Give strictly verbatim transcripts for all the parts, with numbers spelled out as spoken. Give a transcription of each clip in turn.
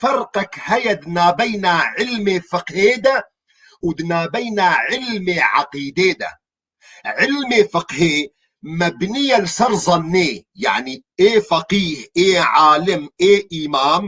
ferqek heye di nabeyna ilmê fiqhê de û di nabeyna ilmê eqîdê de. Ilmê fiqhê mebnî ye li ser zannê, yanî ê feqîh, ê alim, ê îmam,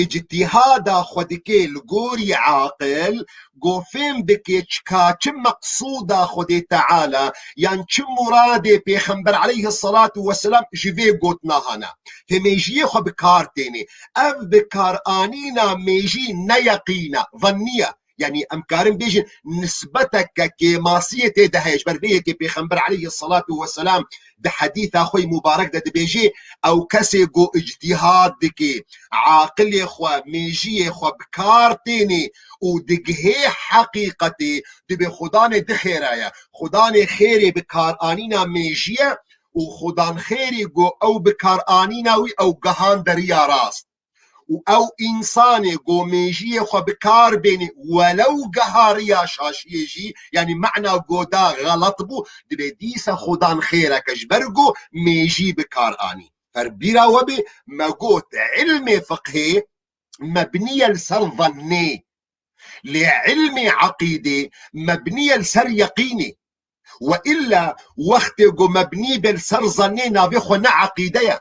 îctîhada xwe dike li gorî aqil, go fêm dike çika çi meqsûda Xwedê Teala, yan çi muradê Pêxember aleyhisselatu vesselam ji vê gotina hana. Fê mêjiyê xwe bi kar tênê. Ev bi kar anîna mêjî ne yeqîn e, zannî ye. Yanî em karin bêjin nisbeteke kêmasiyê tê de heye. Ji ber vê yekê Pêxember aleyhisselatu vesselam di hedîsa xwe yî mubarek de dibêjê, ew kesê ku îctîhad dike, aqilê xwe, mêjiyê xwe bi kar tênê û digihê heqîqetê, dibê Xudanê di xêra ye. Xudanê xêrê bi kar anîna mêjiye û Xudan xêrê ku ew bi kar anîna wî ew gihande riya rast. Û ew însanê go mêjiyê xwe bi kar bênê, welew gehariya şaşiyê jî, yanî mena go da xelet bû, dibê dîsa Xudan xêreke ji ber go mêjî bi kar anî. Fer bîra we bê, me got, ilmê fiqhê mebnî ye li ser zannê. Lê ilmê eqîdê mebnî ye li ser yeqînê. Ve illa wextê ku mebnî be li ser zannê, navê xwe ne eqîde ye.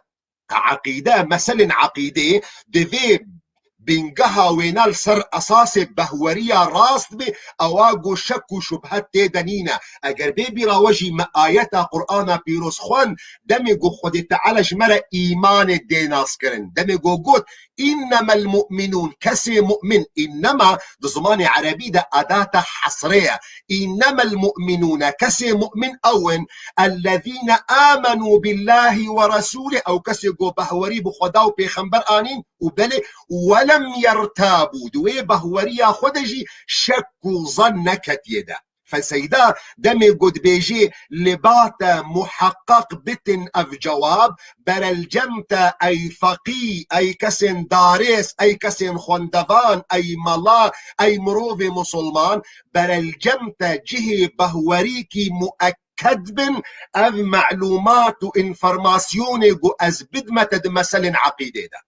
Eqîde, meselên eqîdê divê bingeha wêna li ser esasê behweriya rast be, ewa ku şek û şubhet tê de nîne. Eger bê bîra we jî me ayeta Qur'ana pîroz xwend, demê ku Xwedê Teala ji me re îmanê dê naskirin. Demê ku got, "Înnemel mu'minûn", kesê mu'min, înnema di zimanê erebî de edata hesrê ye. "Înnemel mu'minûne", kesê mu'min ew in, "ellezîne âmenû billâhi ve resûlih", ew kesê ku behwerî bi Xweda û Pêxember anîn û belê, "welem yertabû", di wê behweriya xwe de jî şek û zan neketiye de. Feseyda demê ku dibêjê li ba te muheqqeq bitin ev cewab, berelcem te ey feqî, ey kesên darês, ey kesên xwendevan, ey mela, ey mirovê musulman, berelcem te cihê behwerîkî muekked bin ev melûmat û înformasyonê ku ez bidme te di meselên eqîdê de.